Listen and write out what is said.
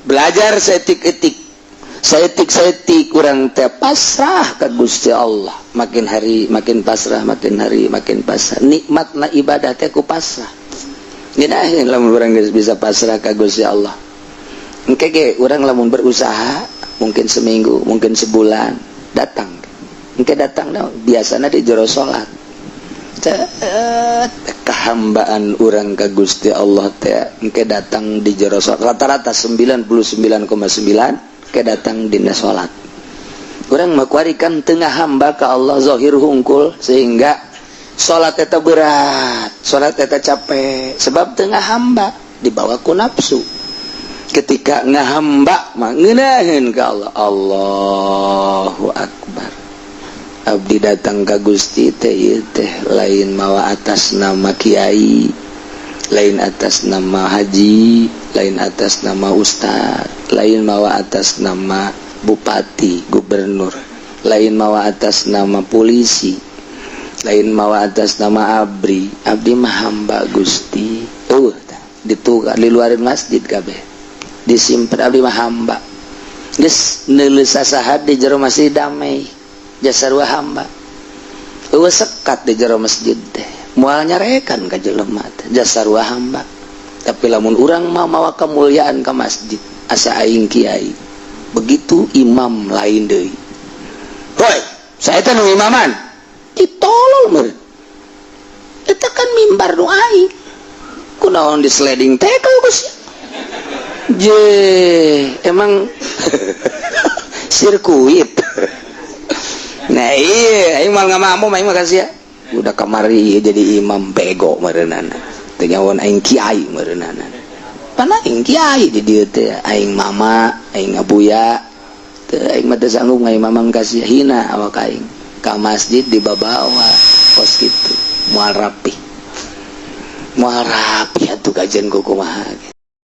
Belajar saeutik-eutik, saeutik-saeutik urang teh pasrah ke Gusti Allah. Makin hari makin pasrah, makin hari makin pasrah. Nikmatna ibadah teh ku pasrah. Ngeunaheun lamun urang geus bisa pasrah ka Gusti Allah. Engke ge urang lamun berusaha, mungkin seminggu, mungkin sebulan, datang. Engke datang dah, biasanya di jero salat. Kehambaan urang ka Gusti Allah teh engke datang di jero salat. Rata-rata 99,9 ke datang dina salat. Urang mah kuari kan tengah hamba ka Allah zahir hungkul, sehingga salat eta berat, salat eta capek, sebab tengah hamba dibawa ku nafsu. Ketika ngahamba mah ngeunaheun ka Allah. Allahu akbar, abdi datang ka Gusti teh ieu teh lain mawa atas nama kiai, lain atas nama haji, lain atas nama ustad, lain mawa atas nama bupati, gubernur, lain mawa atas nama polisi, lain mawa atas nama ABRI. Abdi mah hamba Gusti. Ditukar di luarin masjid kabeh disimpan. Abdi mah hamba, geus neuleuh saha di jero masjid damai, jasa hamba. Eueuh sekat di jero masjid teh, moal nyarekan ka jelema teh, jasa hamba. Tapi lamun urang mah mawa kemuliaan ke masjid, asa aing kiai, begitu imam lain deui. Hoi, saya teh nu imaman ditolol meureun. Eta kan mimbar nu aing, kunaon di sliding tackle? Geus je emang sirkuit. Nah iya, aing mal nggak mau aing mah kasih ya. Udah kamari jadi imam bego meureunana, teu nyawan aing kiai meureunana. Pana aing kiai di dieu teh, aing mama, aing ngabuya teu, aing mah teu sanggup ngaimaman, kasih hina awak aing. Ka masjid dibabawa kos kitu, moal rapi, moal rapi atuh kajian kumaha.